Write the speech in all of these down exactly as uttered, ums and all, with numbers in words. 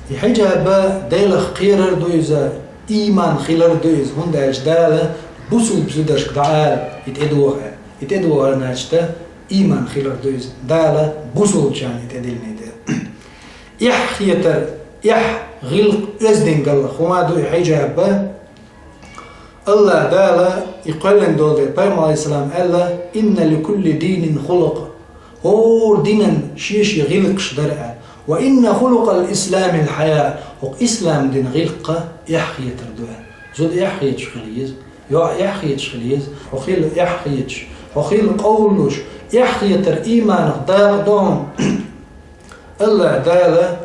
И хьиджаб Делах кхерар ду иза, ийман хилар ду иза, хӀунда аьлча Дала бусулба зударшка дӀаала, и тӀедоха аьлла. И тӀедоха аьлла, значит, ийман хилар ду иза. Дала бусулбачарна и тӀедиллина ду. Эхь хетар, эхь гӀиллакх, оьздангалла хӀума ду и хьиджаб. АллахӀ Дала и кхоьллина долу дела, пайхамар, алейхиссалам, аьлла: «Инна ликулли динин хулукъ». ХӀора динан шен-шен гӀиллакхаш дара аьлла. «Ва инна хулукъал исламил хьая». ХӀокху ислам динан гӀиллакх эхь хетар ду аьлла. Зуда эхь хеташ хила еза, йоӀ эхь хеташ хила еза, хьо хила эхь хеташ, хьо хила къовлалуш, эхь хетар ийманах дакъа ду хьуна. АллахӀ Дала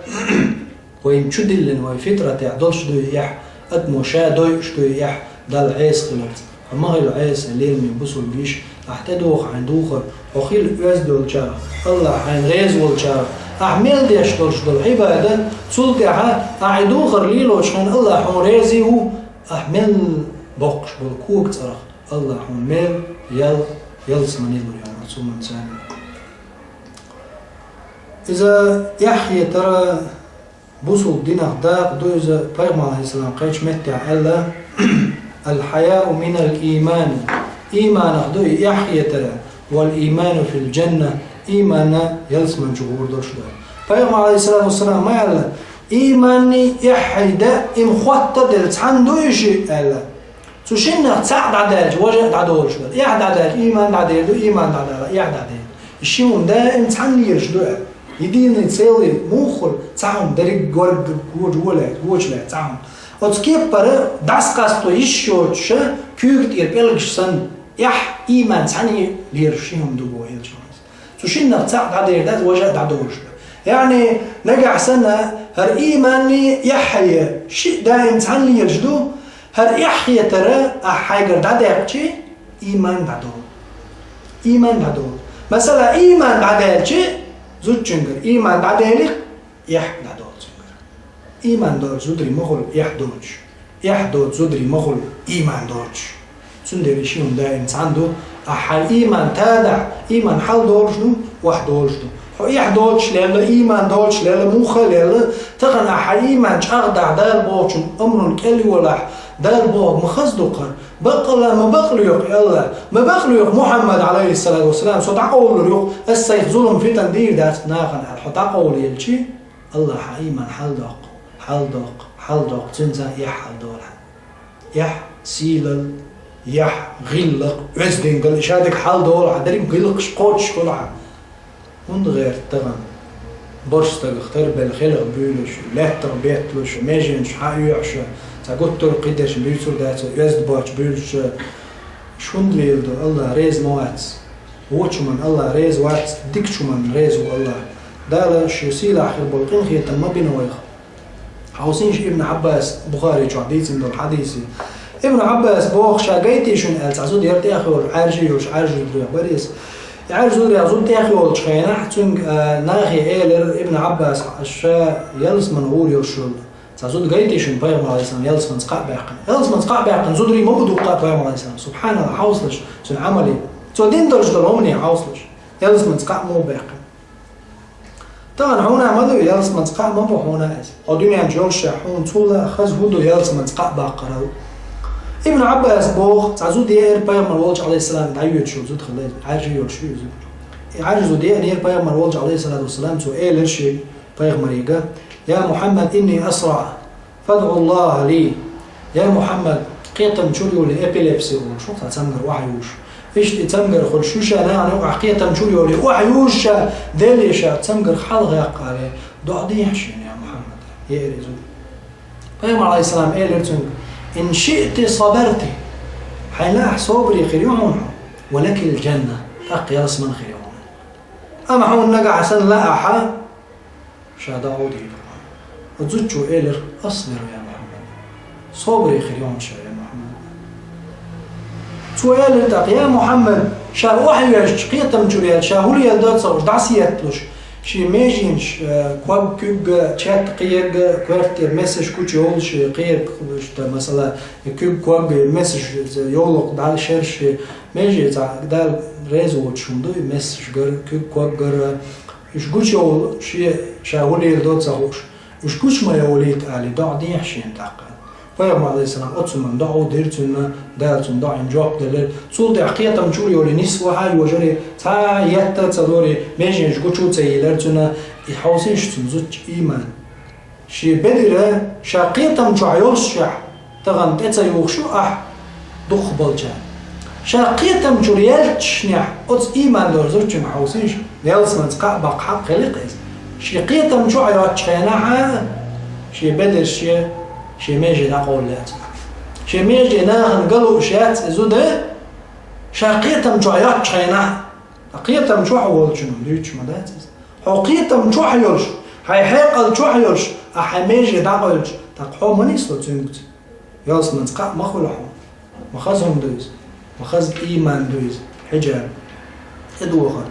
вайна чу диллина, вай фитратехь долуш ду и эхь, адамо ша дойуш ду и эхь, Далла Ӏеса хиларца. Хьо ма хила Ӏеса, лераме бусулба йиша, ахь тӀедоха хьайн духар, хьо хила оьзда йолчарах, АллахӀ хьайна реза волчарах, ахь мел деш долуш долу Ӏибадат, цул тӀаьхьа ахь и духар лелочу хенахь АллахӀ хьуна реза ву, ахь мел боккхуш болу кога цӀарах АллахӀ хьуна мел ял, ялсамане лур ю хьуна оцу хӀуманца. Иза эхь хетара бусулба динах дакъа ду иза, пайхамар, алейхиссалам, кхечу меттехь аьлла: «Аль-хьаяу миналь ийман». Ийманах ду и эхь хетара, «валь ийману филь джанна», ийманна ялсамани чу гӀур долуш ду. Пайхамар, алейхиссалату вассалам, ма аьлла: «Ийманний эхьий даим хӀотта делла цхьаьна ду и шиъ», аьлла. Цу шиннах цхьаъ дӀадаьлча, важа а дӀадолуш дара. Эхь дӀадаьлча, ийман дӀадер ду, ийман дӀадаьлча, эхь дӀадер ду. И ши хӀума даим цхьаьна лелаш ду аьлла. Единый целый муха хуьлу, цхьа хӀума дерриг горга гоча лаьцна, гоча лаьцна цхьа хӀума. Оцу кепара дӀасакъасто йиш йоцуша, куьйга тӀера пӀелгаш санна, эхь, ийман цхьаьна лелаш ши хӀума ду боху элчано. Цу шиннах цхьаъ дӀадер дац, важа а дӀадолуш ду. Яъни, нагахь санна, хӀара ийманний эхьий шиъ даим цхьаьна лелаш ду, хӀара эхь хетара ахь хьайгара дӀадаьккхичи, ийман дӀадолу. Ийман дӀадолу. Масала, ийман дӀадаьлчи, зудчуьнгара ийман дӀаделира, эхь дӀадолу цуьнгара. Ийман доцу зударий ма хуьлу эхь доцуш. Эхь доцу зударий ма хуьлу ийман доцуш. Цундела и ши хӀума даим цхьаьна ду. Ахь хьайн ийман тадахь, ийман хьал долуш ду, охьа долуш ду. Хьо эхь доцуш лелла, ийман доцуш лелла, муха а лелла, тахана ахь хьайн ийман чӀагӀдахь, Дала бохучун амрун кӀел йолахь, Дала бохург ма хаза ду-кх хӀара. Баккъалла ма бакълоьху и АллахӀ, ма бакълоьху Мухьаммад, алейхиссалату вассалам, со дӀакъовлалур ю-кх, ас сайх зулам, фитан дийр дац-кх нахана аьлла, хьо дӀакъовлаелчи, АллахӀ хьан ийман хьалдоккху, хьалдоккху, хьалдоккху, цуьнца эхь хьалдолу хьан. Эхь, сийлалла, яхь, гӀиллакх, оьздангалла, и шадерг хьалдолу хьан, дерриг гӀиллакхаш кхочуш хуьлу хьан. ХӀунда гӀерта тахана? Борш стагах тарбелла хелах буьйлуш, лаьттах бетталуш, меженаш хьан оьхьуш, цхьа гуттар а кхидерш буьйцур дац, оьзда боцуш буьйлуш, иш хӀунда лелла ду? АллахӀ реза ма вац. Вочу хӀуманна АллахӀ реза вац, дикачу хӀуманна реза ву АллахӀ. Дала шен сийлахь хир болу къинхетам ма бина вайх. Хьовсийша Ибн Ӏаббас, Бухари чохь дийцина долу хьадисе. Ибн Ӏаббас боху, ша гайтий шуна аьлла, цхьа зуда яра тӀехйолуш, Ӏаьржа йолуш, Ӏаьржа зударех бара иза. И Ӏаьржа зударех зуда тӀехйолучу хенахь, цуьнга, а, нахе элира Ибн Ӏаббас, ша ялсамане гӀур йолуш йолу. Цхьа зуда гайтий шуна, пайхамар, алейхиссалам, ялсаманца кхаъ баьккхина. Ялсаманца кхаъ баьккхина зударий ма бу дуккха, пайхамар, алейхиссалам. Субханалла, хьовсалаш, цуьнан Ӏамале. Цо дина долуш долу хӀумане хьовсалаш. Ялсаманца кхаъ ма бу баьккхина. Тахана хьуна ма ду, ялсаманца кхаъ ма бу хьуна иза. Хьо дуьнен чу йолуш хьуна цул а хаза хӀун ду ялсаманца кхаъ баккхарал? Ибн Ӏаббас боху, цхьа зуда еара пайхамар волчу, алейхиссалам, дӀайоьдуш йолу зуда хилла иза, Ӏаьржа йолуш ю иза. И Ӏаьржа зуда еанера пайхамар волчу, алейхиссалату вассалам, цо элира шега, пайхамарига: «Я Мухьаммад, инни асра, фадӀу Аллаха ли». Я Мухьаммад, кхетам чур йолий, эпилепси олуш, цхьа цамгар охьаюш. Иштта и цамгар хуьлуш ю ша, нахана юкъахь кхетам чур йолий, охьаюш ша, Деле ша цамгар хьалагӀаккхале, доӀа дехьа шена, я Мухьаммад, еара иза. Пайхамар, алейхиссалам, элира цуьнга: «Ин шиъти сабарти». Хьайна ахь собаре хир ю хьуна хьо, «ва лакил джанна», тӀаккха ялсаман хир ю хьуна. Амма хьуна нагахь санна лаахь, ша дӀа гӀовдийла. Оцу зудчо элира: «Асбир, я Мухьаммад». Собаре хир ю хьуна ша, я Мухьаммад. Цо элира тӀаккха: «Я Мухьаммад, ша охьаюьйшича, кхетам чур яьлча, ша хӀун леладо ца хууш, дӀасаетталуш, шен меженаш, э, ког куьг, четта кхерга, коьртера месаш гучуйовлуш, кхерга, масала, куьг ког, месаш йовлакх дӀа шерш, меже цхьа Далла реза воцуш хӀума ду, и месаш гар, куьг ког гар, уьш гучуйовлу шен ша хӀун леладо ца хууш». Уж гуча ма йолийта, аьле, доӀа дехьа шена тӀаккха. Пайхамар, Ӏалайхи ссалам, оцу хӀуманна доӀа дира цунна, Дала цунна доӀанна жоп делира. Цул тӀаьхьа кхетам чу а йолий, нисваха а йожарий, цхьа етта а ца лорий, меженаш гуча а ца елира цунна, и хьовсийша цуьнан зудчун ийман. Шен бедар ша кхетам чохь йолуш шехь, тахана тӀе ца юхуш ю ахь дукхахболчарна. Ша кхетам чуьра яьллачу шнехь оцу ийман долу зудчуьнга хьовсийша, ялсаманца кхаъ баккха хьакъ хили-кх иза. Шен кхетам чохь йоцучу хенахь а, шен бедарш шен, шен меже дӀакъовла яц. Шен меже нахана ган лууш яц и зуда, ша кхетам чохь йоцучу хенахь, ткъа кхетам чохь волчунна дуьйцуш ма дац иза. Хьо кхетам чохь йолуш, хьайн хьекъал чохь йолуш, ахь хьайн меже дӀакъевлча, тӀаккха хьо ма нисло цуьнгахь. Ялсаманца кхаъ ма хуьлу хьуна. Ма хаза хӀума ду иза. Ма хаза ийман ду иза. Хьиджаб. ТӀедохар.